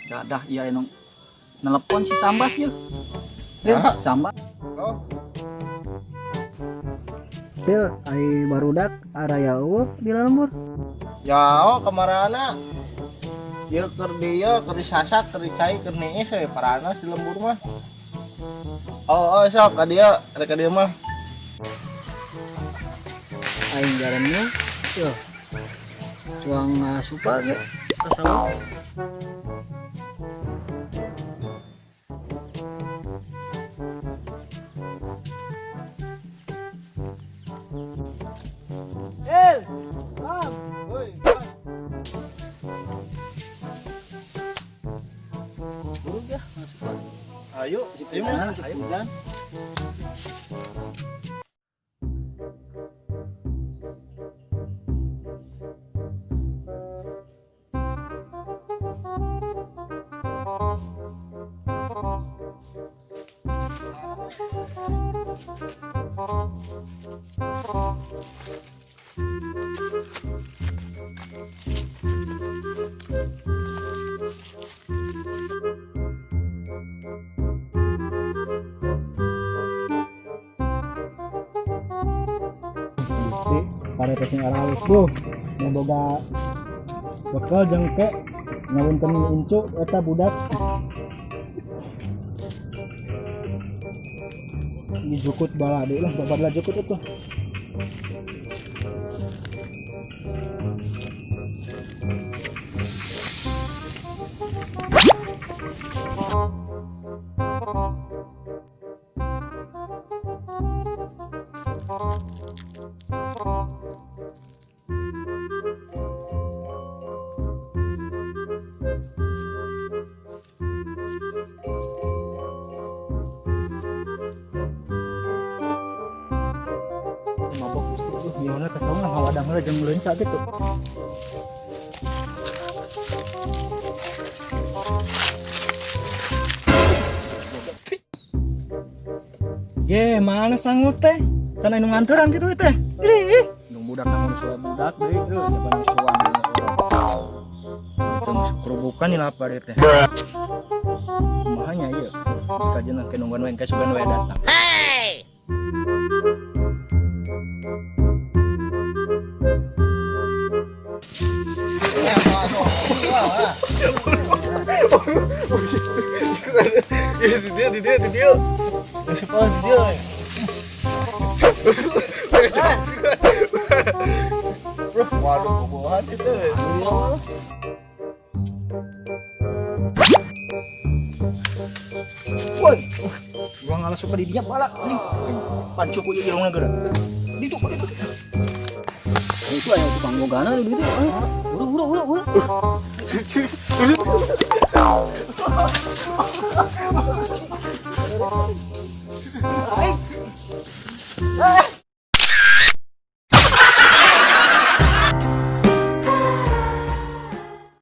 Dadah iya anu nelepon si Sambas yeuh. Eh, Sambas. Oh. Til, ai barudak araya eueuh di lembur. Ya, oh kamarana. Ieu keur dieu, keur disasak, keur dicai, keur niis we parana si lembur mah. Oh, oh sok ka dieu, rek ka dieu mah. Aing jarannya yeuh. Cuang ngasupa ge ka sawah. El, Bang. Woi, Bang. Buruk ya, ngasupa. Ayo, Ayo, ayo. ayo hujan. Gusti pare sing alus tuh nu boga bekal jengke ngawinten incu eta budak dijukut balade lah bapak jukut itu. Mabok Gusti tuh gimana kesawang ngawadang heula jeung leunca gitu. Ye, mana sanggup teh? Can anu nganturan gitu teh. Ih, nu budak namun suara budak deui euy, jaban musuhan. Itu kerubukan nih lapar ieu teh. Kumaha nya ieu? Geus kajeun ke nungguan we, engke sugan we datang. Di dia, di dia, di dia. Siapa di dia? Bro, waduh, bobohan itu. Woi, gua ngalah suka di dia balak. Pancu ku ieu irungna geura. Ditu, ditu. Itu aya tukang bogana di ditu. Buru buru buru buru.